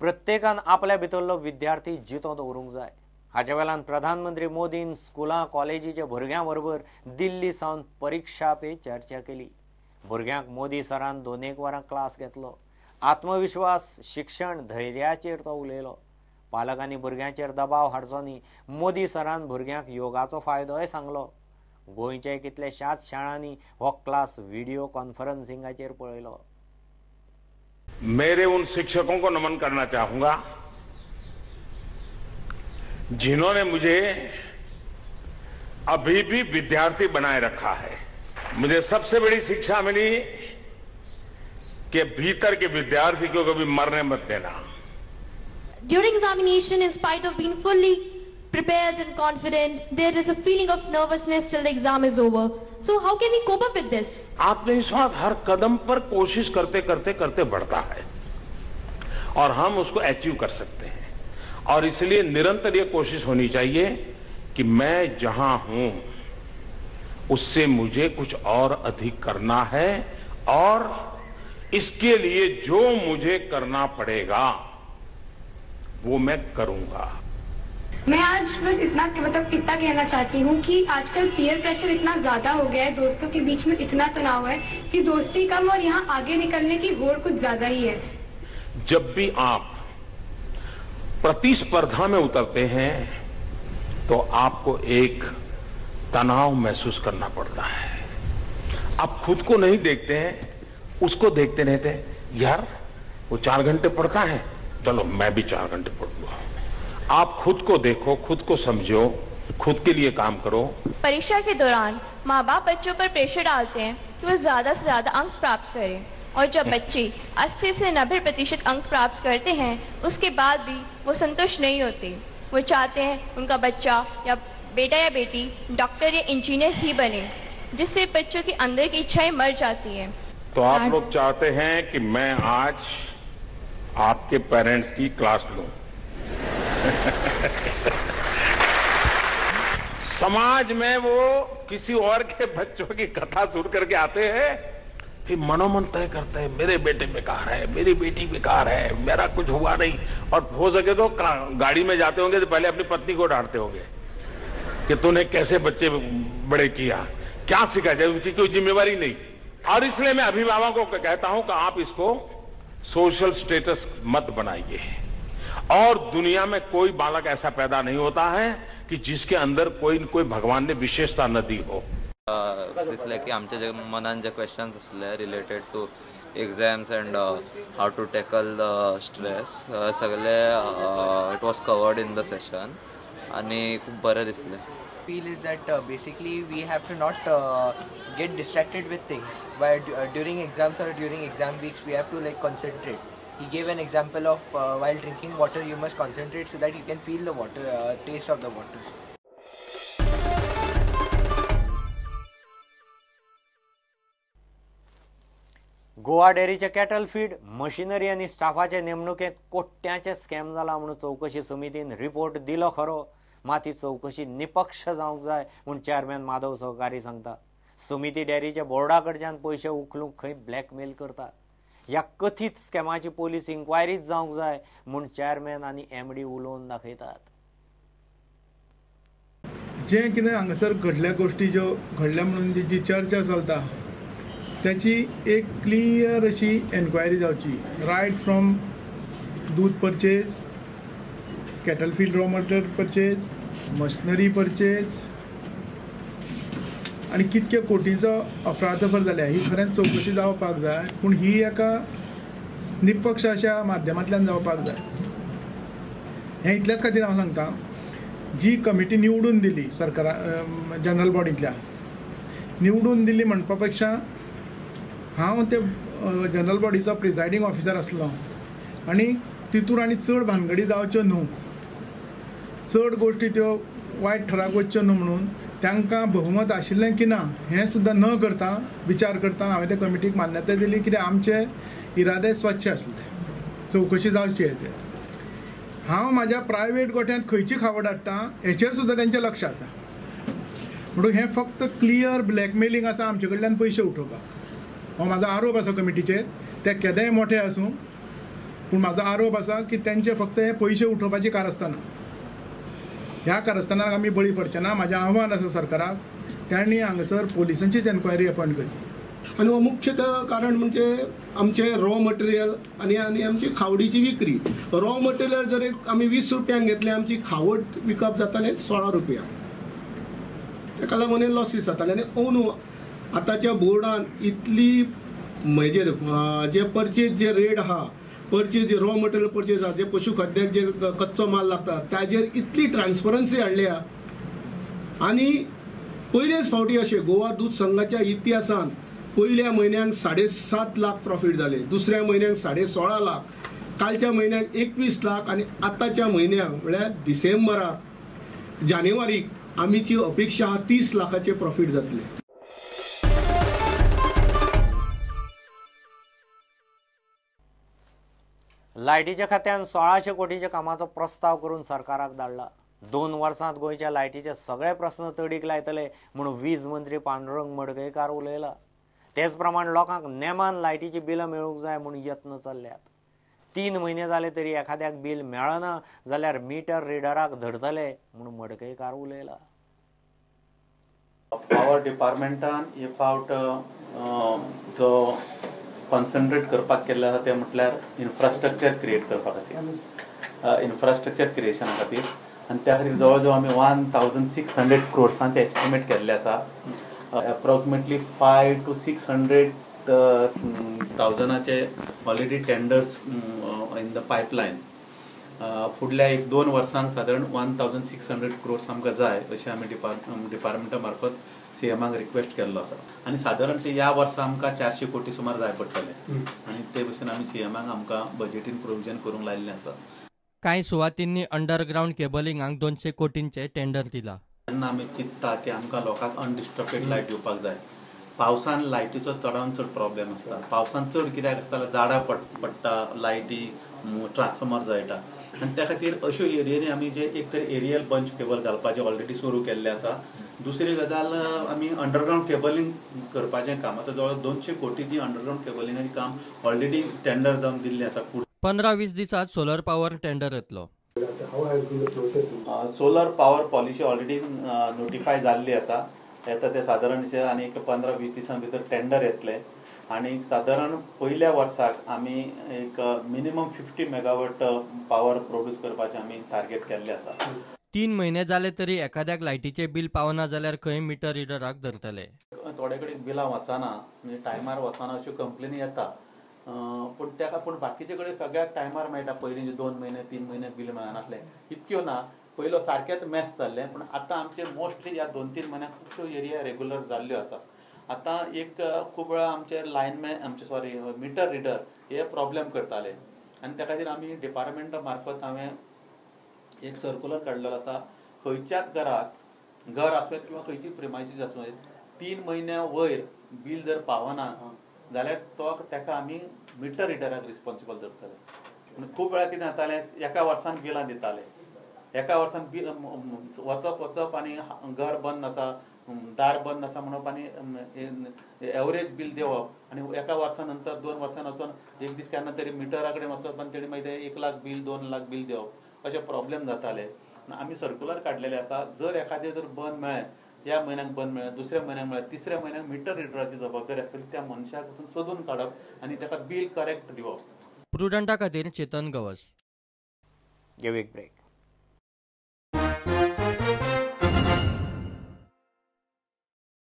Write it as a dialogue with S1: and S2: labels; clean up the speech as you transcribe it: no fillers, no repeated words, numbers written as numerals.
S1: प्रत्येकान आपल्या भितरलो विद्यार्थी जितो दवरूंक जाय. हाचे वेल्यान प्रधानमंत्री मोदीन स्कुलां कॉलेजीच्या भुरग्यां बरोबर दिल्ली सावन परिक्षा पे चर्चा केली. भुरग्यांक मोदी सरान 2-1 वरां क्लास घेतलो. आत्मविश्वास, शिक्षण, धैर्याचेर तो उलयलो. पालकांनी भुरग्यांचेर दबाव हाडचो न्ही. मोदी सरान भुरग्यांक योगाचो फायदोय सांगलो. गोंयच्या कितल्याशाच शाळांनी हो क्लास व्हिडिओ कॉन्फरन्सिंगाचेर पळयलो.
S2: मेरे उन शिक्षकों को नमन करना चाहूंगा जिन्होंने मुझे अभी भी विद्यार्थी बनाए रखा है. मुझे सबसे बड़ी शिक्षा मिली कि भीतर के विद्यार्थी को कभी मरने मत देना.
S3: During examination, in spite of being fully prepared and confident, there is a feeling of nervousness till the exam is over. So how can we cope up with this?
S2: आत्मविश्वास हर कदम पर कोशिश करते करते करते बढ़ता है और हम उसको अचीव कर सकते हैं. और इसलिए निरंतर ये कोशिश होनी चाहिए कि मैं जहां हूं उससे मुझे कुछ और अधिक करना है और इसके लिए जो मुझे करना पड़ेगा वो मैं करूंगा.
S4: मैं आज बस इतना इतना कहना चाहती हूँ कि आजकल पीयर प्रेशर इतना ज्यादा हो गया है, दोस्तों के बीच में इतना तनाव है कि दोस्ती कम और यहाँ आगे निकलने की होड़ कुछ ज्यादा ही है.
S2: जब भी आप प्रतिस्पर्धा में उतरते हैं तो आपको एक तनाव महसूस करना पड़ता है. आप खुद को नहीं देखते हैं, उसको देखते रहते हैं. यार वो 4 घंटे पढ़ता है, चलो मैं भी 4 घंटे पढ़ लूँ. आप खुद को देखो, खुद को समझो, खुद के लिए काम करो.
S3: परीक्षा के दौरान माँ बाप बच्चों पर प्रेशर डालते हैं कि वो ज़्यादा से ज़्यादा अंक प्राप्त करें और जब बच्चे 80 से 90% अंक प्राप्त करते हैं उसके बाद भी वो संतुष्ट नहीं होते. वो चाहते हैं उनका बच्चा या बेटा या बेटी डॉक्टर या इंजीनियर ही बने, जिससे बच्चों के अंदर की इच्छाएं मर जाती हैं.
S2: तो आप लोग चाहते हैं कि मैं आज आपके पेरेंट्स की क्लास लूं. समाज में वो किसी और के बच्चों की कथा सुन करके आते हैं, फिर मनोमन तय करते हैं मेरे बेटे बेकार है, मेरी बेटी बेकार है, मेरा कुछ हुआ नहीं. और हो सके तो गाड़ी में जाते होंगे तो पहले अपनी पत्नी को डांटते होंगे कि तूने कैसे बच्चे बड़े किया, क्या सिखाया जाए, उसकी कोई जिम्मेवारी नहीं. और इसलिए मैं अभिभावकों को कहता हूं कि आप इसको सोशल स्टेटस मत बनाइए. और दुनिया में कोई बालक ऐसा पैदा नहीं होता है कि जिसके अंदर कोई न कोई भगवान ने विशेषता न दी हो.
S5: दिसलें की आमच्या जे मनान जे क्वेश्चन्स आसले related to exams and how to tackle the stress सगळे it was covered in the session आनी खूब बरें दिसलें.
S6: Feel is that basically we have to not get distracted with things. While during exams or during exam weeks we have to like concentrate. He gave an example of while drinking water you must concentrate so that you can feel the water, taste of the water.
S1: Goa डेअरीचे cattle feed machinery आनी स्टाफाचे नेमणुकेंत कोट्यांचे scam जाला म्हणून चवकशी समितीन report दिलो खरो, मात ही चवकशी निपक्ष जावंक जाय म्हूण चेअरमॅन माधव सहकारी सांगता. समिती डेअरीच्या बोर्डा कडच्यान पयशे उखलूंक खंय ब्लॅकमेल करता. ह्या कथीत स्कॅमाची पोलीस इन्क्वायरीच जावंक जाय म्हूण चेअरमॅन आनी एमडी उलोवन दाखयतात.
S7: जें कितें हांगासर घडल्या गोश्टी ज्यो घडल्या म्हणून जी चर्चा चलता त्याची एक क्लियर अशी एन्क्वायरी जावची. रायट फ्रॉम दूध purchase, cattle feed raw material purchase, machinery purchase आनी कितके कोटींचो अफरातफर जाल्या ही खरेंच चवकशी जावपाक जाय, पूण ही एका निपक्ष अशा माध्यमांतल्यान जावपाक जाय. हें इतल्याच खातीर हांव सांगता, जी कमिटी निवडून दिली सरकारा जनरल बॉडींतल्या निवडून दिली म्हणपा पेक्षा हांव ते जनरल बॉडीचो प्रिजायडींग ऑफिसर आसलो आनी तितूर आनी चड भानगडी जावच्यो न्हू, चड गोश्टी त्यो वायट थराक वच्च्यो न्हू म्हणून तांकां बहुमत आशिल्लें की ना हें सुद्दां न करता विचार करता हांवें त्या कमिटीक मान्यताय दिली. कित्याक आमचे इरादे स्वच्छ आसले, चवकशी जावची हेचेर. हांव म्हाज्या प्रायवेट गोठ्यांत खंयची खावड हाडटा हेचेर सुद्दां तेंचें लक्ष आसा. म्हणून हें फक्त क्लियर ब्लॅकमेलिंग आसा आमचे कडल्यान पयशे उठोवपाक. हो म्हाजो आरोप आसा कमिटीचेर. ते केदेय मोठे आसूं, पूण म्हाजो आरोप आसा की तेंचे फक्त हे पयशे उठोवपाची कारस्थानां. ह्या कारस्थानाक आमी बळी पडचे ना. म्हाजें आव्हान आसा सरकाराक, तांणी हांगासर पोलिसांचीच एन्क्वायरी अपॉयंट करची.
S8: आनी हो मुख्य कारण म्हणजे आमचें रॉ मटेरियल आनी आनी आमची खावडीची विक्री. रॉ मटेरियल जर एक आमी 20 रुपयांक घेतलें, आमची खावड विकप जातालें 16 रुपया. ताका लागून हे लॉसीस जाताले. आनी अंदू आतांच्या बोर्डान इतली हेजेर जे परचेज जे रेट आहा, परचेज जे रॉ मटेरियल परचेज आहा, जे पशु खाद्याक जे कच्चो माल लागता ताजेर इतली ट्रान्सपरन्सी हाडल्या. आनी पयलेच फावटी अशें गोवा दूद संघाच्या इतिहासान पयल्या म्हयन्याक 7.5 लाख प्रॉफीट जाले, दुसऱ्या म्हयन्याक 16.5 लाख, कालच्या म्हयन्याक 21 लाख आनी आतांच्या म्हयन्याक म्हळ्यार डिसेंबराक जानेवारीक आमीची अपेक्षा आहा 30 लाखाचे प्रॉफीट जातले.
S1: लायटीच्या खात्यान 1600 कोटीच्या कामाचो प्रस्ताव करून सरकाराक धाडला. 2 वर्सांत गोंयच्या लायटीचे सगळे प्रस्न तडीक लायतले म्हूण वीज मंत्री पांडुरंग मडकयकार उलयला. तेच प्रमाण लोकांक नेमान लायटीची बिलां मेळूंक जाय म्हूण यत्न चल्ल्यात. 3 म्हयने जाले तरी एखाद्याक बील मेळना जाल्यार मिटर रिडराक धरतले म्हूण मडकयकार उलयला.
S9: पावर डिपार्टमेंटान हे फावट जो कॉन्सन्ट्रेट करपाक केल्लें आसा तें म्हटल्यार इन्फ्रास्ट्रक्चर क्रिएट करपा खातीर, इन्फ्रास्ट्रक्चर क्रिएशना खातीर. आनी त्या खातीर जवळ जवळ आमी 1600 क्रोर्सांचें एस्टिमेट केल्लें आसा. Approximately 500 to 600 थावजंडाचे already tenders in the pipeline. फुडल्या 1-2 वर्सांक सादारण 1600 क्रोर्स आमकां जाय अशें आमी डिपार्टमेंटा मार्फत सीएमाक रिक्वेस्ट केल्लो आसा. आनी सादारणशें ह्या वर्सा आमकां 400 कोटी सुमार जाय पडटले आनी ते भशेन आमी सीएमाक आमकां बजेटीन प्रोविजन करूंक लायिल्लें आसा.
S10: कांय सुवातींनी अंडरग्रावंड केबलिंगाक 200 कोटींचे टेंडर दिला.
S9: तेन्ना आमी चिंतता की आमकां लोकांक अनडिस्टर्बेड लायट दिवपाक जाय. पावसान लायटीचो चडान चड प्रॉब्लेम आसता. पावसान चड कित्याक आसता, झाडां पडटा, लायटी ट्रान्सफॉर्मर जळटा. आनी त्या खातीर अश्यो एरियांनी आमी जे एक तर एरियल बंच केबल घालपाचें ऑलरेडी सुरू केल्लें आसा. दुसरी गजाल आमी अंडरग्रावंड केबलिंग करपाचें काम आतां जवळ 200 कोटीची अंडरग्रावंड केबलिंगाचें काम ऑलरेडी टेंडर जावन दिल्लें आसा.
S10: 15-20 दिसांत सोलर पावर टेंडर येतलो.
S9: Solar power policy already notify जाल्ली आसा. येता ते सादारणशे आनी एक 15-20 दिसां भितर टेंडर येतले आनी सादारण पयल्या वर्साक आमी एक मिनिमम 50 मेगावॉट पावर प्रोड्यूस करपाचें आमी टार्गेट केल्लें आसा.
S10: 3 म्हयने जाले तरी एखाद्याक लायटीचें बील पावना जाल्यार खंय मिटर रिडराक धरतले.
S9: थोडे कडेन बिलां वचना, म्हणजे टायमार वचना अश्यो कंप्लेनी येता. पूण ताका पूण बाकीचे कडेन सगळ्याक टायमार मेळटा. पयलीं 2 म्हयने 3 म्हयने बील मेळनासलें इतक्यो ना, पयलो सारकेंच मॅस जाल्लें. पूण आतां आमचे मोस्टली ह्या 2-3 म्हयन्याक खुबश्यो एरिया रेगुलर जाल्ल्यो आसा. आतां एक खूब वेळा आमचे लायनमॅन आमचे सॉरी मिटर रिडर हे प्रॉब्लेम करताले आनी त्या खातीर आमी डिपार्टमेंटा मार्फत हांवें एक सर्कुलर काडलेलो आसा. खंयच्याच घराक घर आसूं येत किंवा खंयची प्रिमायसीस आसूं येत, 3 म्हयन्या वयर बील जर पावना जाल्यार तो ताका आमी मिटर रिडराक रिस्पॉन्सिबल धरतले. पूण खूब वेळा कितें जातालें, एका वर्सान बिलां दिताले, एका वर्सान बिल वचप वचप आनी घर बंद आसा, दार बंद आसा म्हणप आनी एवरेज बील दिवप आनी एका वर्सा नंतर 2 वर्सान वचून एक दीस केन्ना तरी मिटरा कडेन वचप आनी तेणी मागीर 1 लाख बील 2 लाख बील दिवप अशे प्रॉब्लेम जाताले. आमी सर्कुलर काडलेले आसा, जर एखादें जर बंद मेळ्ळें, ह्या म्हयन्याक बंद मेळ्ळें, दुसऱ्या म्हयन्याक मेळ्ळें, तिसऱ्या म्हयन्याक मिटर रिडराची जबाबदारी आसतली त्या मनशाक वचून सोदून काडप आनी ताका बील करेक्ट दिवप.
S10: प्रुडंटा खातीर चेतन गवस.
S1: घेवया एक ब्रेक.